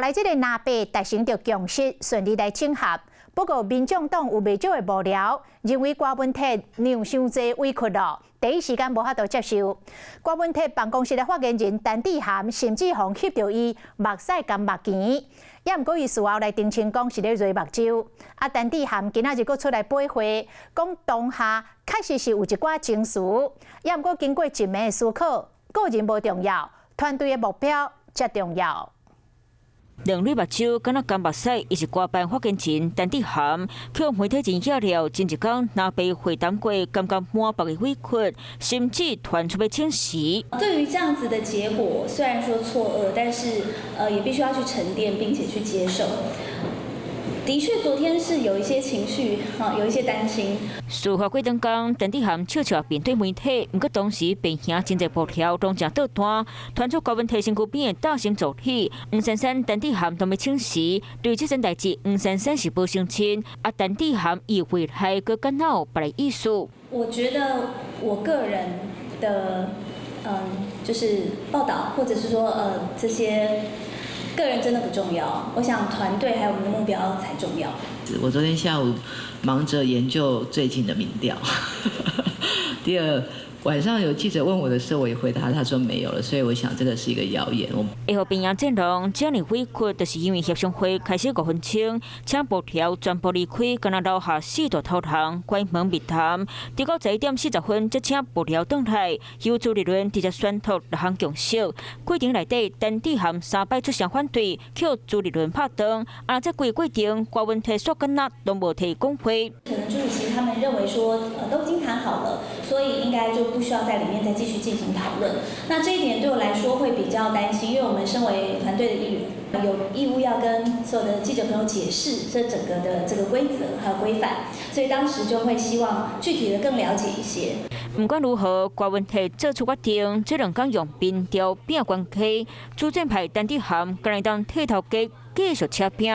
來這个藍白達成著共識，順利來整合。不過，民眾黨有袂少的幕僚認為柯文哲讓傷濟委屈咯，第一時間無法度接受。柯文哲辦公室的發言人陳智菡甚至予人翕著伊目屎含目墘，也毋過伊事後來澄清講是咧揉目睭。啊，陳智菡今仔日閣出來駁話，講當下確實是有一寡情緒，也毋過經過一暝的思考，個人無重要，團隊的目標才重要。兩蕊目睭，敢若乾目屎，伊是柯辦發言人陳智菡，予媒體認曉了，前一工藍白會談過，感覺滿腹的委屈，甚至傳出欲請辭。對於這樣子的結果，雖然說錯愕，但是也必須要去沉澱，並且去接受。的確，昨天是有一些情緒，哈，有一些擔心。事發過兩工，陳智菡笑笑面對媒體，毋過當時病兄真濟幕僚攏誠倒彈，傳出柯文哲身軀邊的大型助理黃珊珊、陳智菡都欲請辭，對這件代誌，黃珊珊是無相親，啊，陳智菡伊未來閣敢若有別个意思。我覺得我個人的，就是報道，或者是說，這些。個人真的不重要，我想團隊還有我們的目標才重要。我昨天下午忙着研究最近的民調。第二，晚上有記者問我的時候，我也回答他說沒有了，所以我想這個是一個謠言。我會予平陽戰狼這爾委屈，就是因為協商會開始5分鐘，請幕僚全部離開，敢若留下四大頭人關門密談。直到11點40分，才請幕僚轉來，由朱立倫直接宣讀六項共識。過程內底，陳智菡三擺出聲反對，予朱立倫拍斷。啊，這規過程，柯文哲煞敢若攏無提講話。可能朱主席他們認為說，都已經談好了，所以應該就不需要在裡面再繼續進行討論。那這一點對我來說會比較擔心，因為我們身為團隊的一員，有義務要跟所有的記者朋友解釋這整個的這個規則還有規範，所以當時就會希望具體的更了解一些。不管如何，柯文哲做出決定，這兩工用民調拼關係，主戰派陳智菡敢會當剃頭家繼續車拼。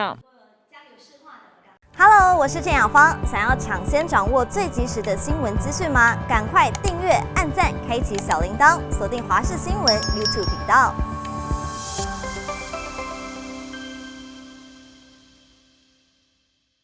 Hello，我是鄭雅芳。想要搶先掌握最及時的新聞資訊嗎？趕快訂閱、按讚、開啟小鈴鐺，鎖定華視新聞 YouTube 頻道。